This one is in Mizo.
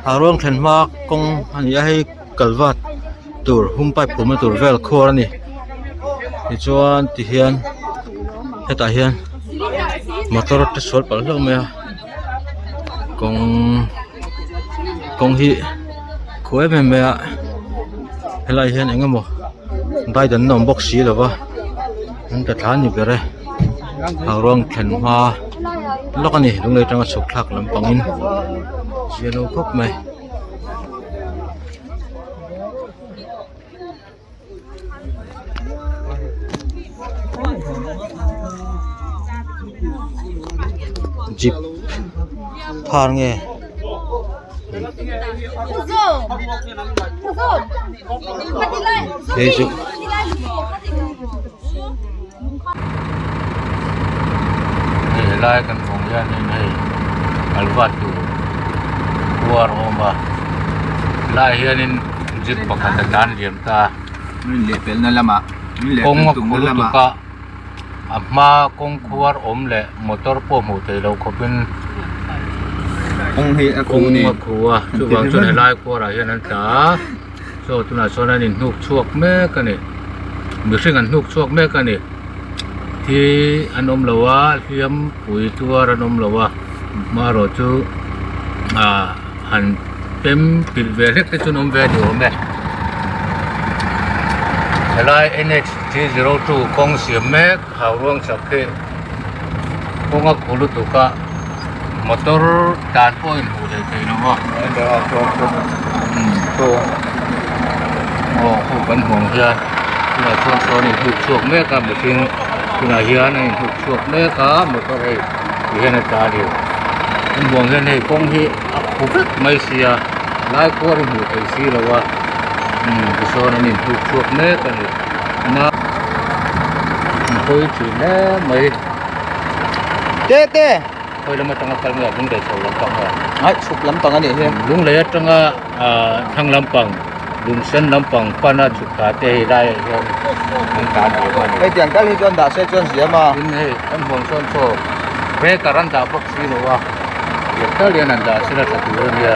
Ruang thlen hma kawng a ni a hei kalvat tur hum pipe awmna tur vel khuar a ni tichuan tihian hetah hian motor te sual palh hlauh mai a kawng kawng hi khaw em em mai a helaiah hian eng emaw daidanna awm bawk si lova an ta thla a ni ber e ruang thlen hma lawk a ni lunglei atanga chhuk thlak lampangin zia lo khawp mai. Jeep thar nge hei chu hei helai kan hmuh ang hianin hei kalvat tur khuar a awm a helaiah hianin jeep pakhat a tlan liam ta kawng a khu lutuk a a hma kawng khuar awm leh motor pawh hmuh theih loh khawpin kawng a khu a chuvang chuan helai khuarah hian an tla a. Chaw tunah chuan an inhnuk chhuak mek a ni mihring an hnuk chhuak mek a ni thi an awm lo a hliam pui tuar an awm lo a marawh chu ah han pem pilh ve hlek te chu an awm ve a ni awm e helai N H 302 kawng siam mek hauruang chak hi kawng a khu lutuk a motor tlan pawh a inhmuh leh thei lo a aw khu kan hmuh ang hian tunah chuan sawn a inhnuk chhuak mek a mihring tunah hian a inhnuk chhuak mek a motor hei ti hian a tla a ni an hmuh ang hian hei kawng hi a khu vek mai sia lai khuar i hmuh theih si lo a umm tisawn an inhnuk chhuak mek a ni. An hawi thin hle mai. Te te. Khawi lam atanga kal nge lunglei chho lampang nge? Ai chhuk lampang a nih hi. Lunglei atanga thlang lampang lungsen lampang pana chhuk thla te hei laiah hian an tlan ve a ni. Hei tiang kal hi chuan dah se chuan ziam a. Tin hei kan huang sawn chaw breaker an dah bawk si lo a, tiang tal hian an dah sela tha tur a nia.